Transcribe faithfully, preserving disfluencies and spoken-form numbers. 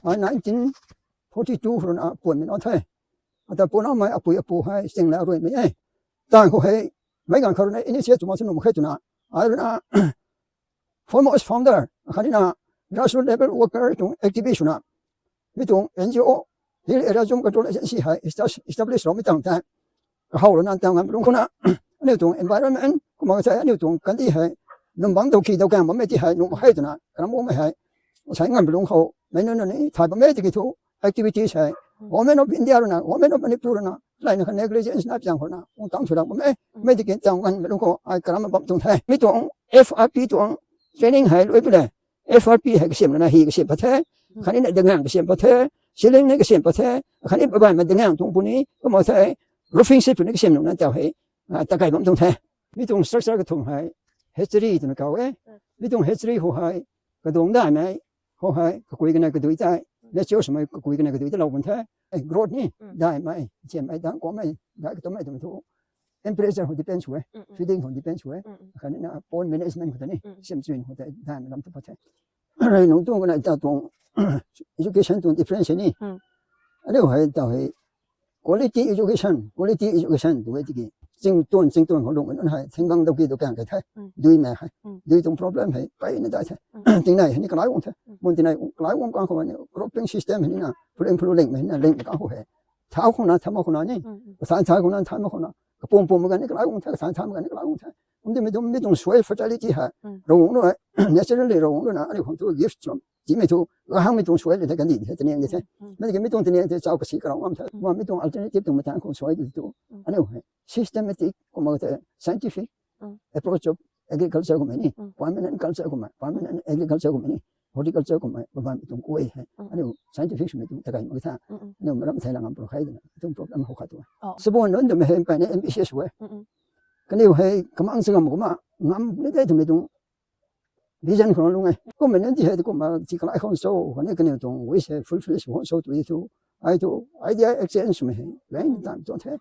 ai nineteen forty two runa puanmei na the. Ata puanamei apui apu hei sing la ruimei e. Tang khou hei, mei ganv khat runa initiate twna sw nuh mak khe twna, ai runa foremost founder khatni na grassroots level worker tuang activist swna, mi tuang N G O, Hill Area Zone Control Agency hei esta- establish roumei tang the. Kahou runa tang ngam lung khou na, aniu tuang environment kumna sa aniu tuang kandi hei, num bang dou ki dou kang bammei ti hei nuh mak khe twna karam umei hei, sai ngam lung khou mei nunc ni thay bammei tiki thu activities hei, Government of India runa, Government of Manipur runa, laina kha negligence na piang khou na ung tang thu dak bammei, mei tiki tang ngam lung khou ai karam bam tuang the. Mi tuang F R P tuang training hei lui pu le. F R P hei kasiam lana hi kasiam pat the, khatni na dangang kasiam pat the, ceiling ni kasiam pat the, khatni babaimei dangang tuang puni kumna the, roofing sheet puni kasiam lana tau hei, ah, takai bam tuang the. Mi tuang structure kathumh hei hatchery twna kau e. Mi tuang hatchery khou hei, kaduang daimei khou hei kakui kana kadui tei, nature swmei kakui kana kadui tei lou bam the. Eh, growth ni, daimei, chiammei, dang kuammei, dai katumei twmei thu temperature khou depend sw e, feeding khou depend sw e, khatni na pond management khou ta ni, siam chuin khou ta daimei lam tu pat the. Rui nung tuang kana ta tuang education tuang difference ni. Aniu hei ta hei quality education, quality education tu e tiki, chingtuan chingtuan khou lung nunc hei thingbang dou ki dou kang kai the. Duimei hei, dui tuang problem hei pai na dai the. Tingnai hei ni kalai guang the. Mun tingnai kalai guang kang khou ni cropping system hei ni na phuling phuling lingmei hei na ling kang khou hei, thau khou na thau mak khou na ni, kasai thau khou na thau mak khou na, kapum pum gan ni kalai guang the, kasai thau gan ni kalai guang the. Kum di mi tuang mi tuang soil fertility hei, Ravguangc rui naturally Ravguangc rui na aniu khang thu gift cham timei thu, kahangmei tuang soil the kandi the taniang di the. Mei tiki mi tuang taniang the chau kasi karau ngam the. Ma mi tuang alternative tuang matang khou soil di tu, aniu hei systematic kumna ta scientific approach of agriculture kummei ni, permanent culture kummei, permanent agriculture kummei ni, horticulture kummei bammei tuang kuay hei aniu scientific swmei tuang takai mak tha. Aniu maram thei lang ngam pru khai dina tuang problem hou khat tu. Sabon nunc twmei hei mpeyna ambitious we. Kaniw hei kamang changam kumna ngam ni tei twmei tuang vision khou lung e. Kummei nunc ti hei kumna ti kalai khou cho khatni kaniw tuang wish hei fulfill sw khou cho tu thu, ai thu idea exchange swmei hei gain tan tu the.